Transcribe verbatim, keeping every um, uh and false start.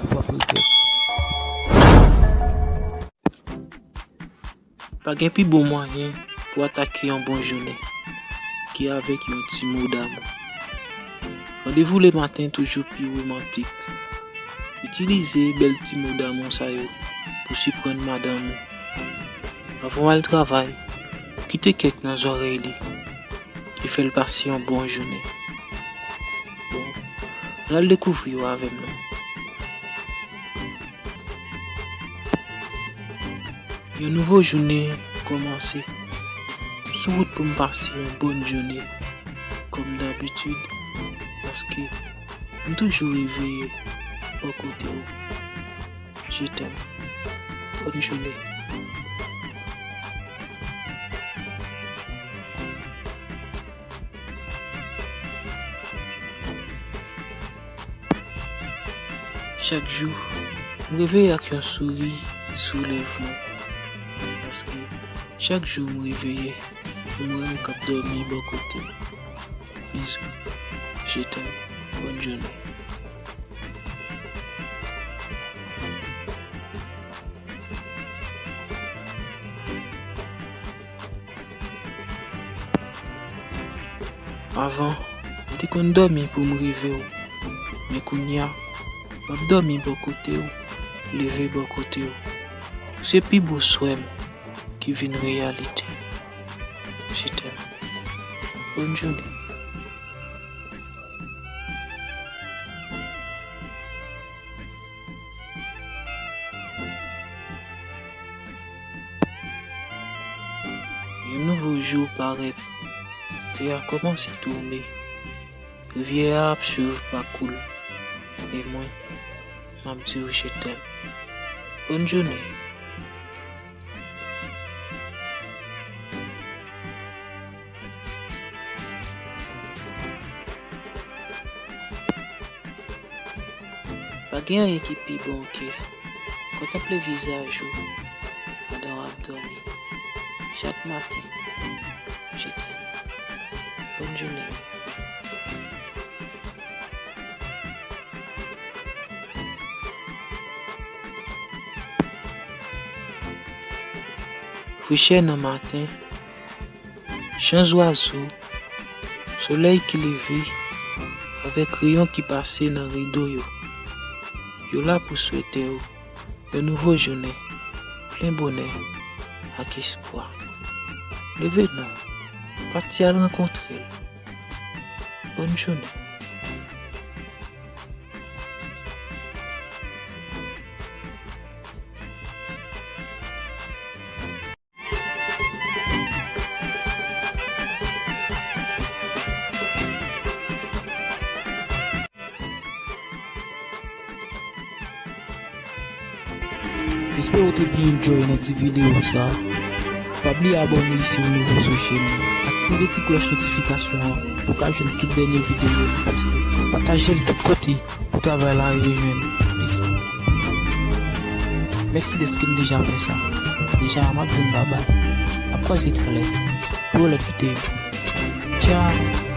w ap regrèt. Pa gen pi bon mwayen pou atake yon bon jounen ki avèk yon ti mo damou. Randevou lematen toujou pi womantik. Itilize bèl ti mo damou sa yo pou siprann madanm ou. Avan w al travay, kite kèk nan zòrèy li e fè l pase yon bon jounen. Bon, ann al dekouvri yo avè m non. Yon nouvo jounen kòmanse. M sou wout pou m pase yon bòn jounen, kòm dabitid, paske m toujou reveye bò kote w. Je t'aime. Bòn jounen. Chak jou, m reveye ak yon souri sou lèv mwen. Paske chak jou m reveye, m wè w k ap dòmi bò kote m. Bizou. Je t'aime. Bòn jounen. Avan, m te konn dòmi pou m reve w. Men kounye a, m ap dòmi bò kote w, leve bò kote w. Ou se pi bo swè m ki vin reyalite. Je t'aime. Bòn jounen. Yon nouvo jou parèt. Tè a kòmanse tounen. Rivyè a ap swiv pakou l. E mwen, m ap di w je t'aime. Bòn jounen. Pa gen anyen ki pi bon ke kontanple vizaj ou pandan w ap dòmi chak maten. Je t'aime. Bòn jounen. Frechè nan maten, chan zwazo, solèy ki leve, avèk reyon ki pase nan rido yo. Yo la pou swete w yon nouvo jounen plen bonè ak espwa. Leve non, pati al rankontre l. Bòn jounen. Espere w te byen enjoy nan ti videyo sa. Pa bliye abòne si w nouvo sou chèn nan. Aktive ti klòch notifikasyon an pou w ka jwenn tout dènye videyo nou poste. Pataje l tout kote pou travay la rive jwenn plis moun. Mèsi dèske n deja fè sa. Deja, m ap di n babay. N ap kwaze talè pou yon lòt videyo. Tchao!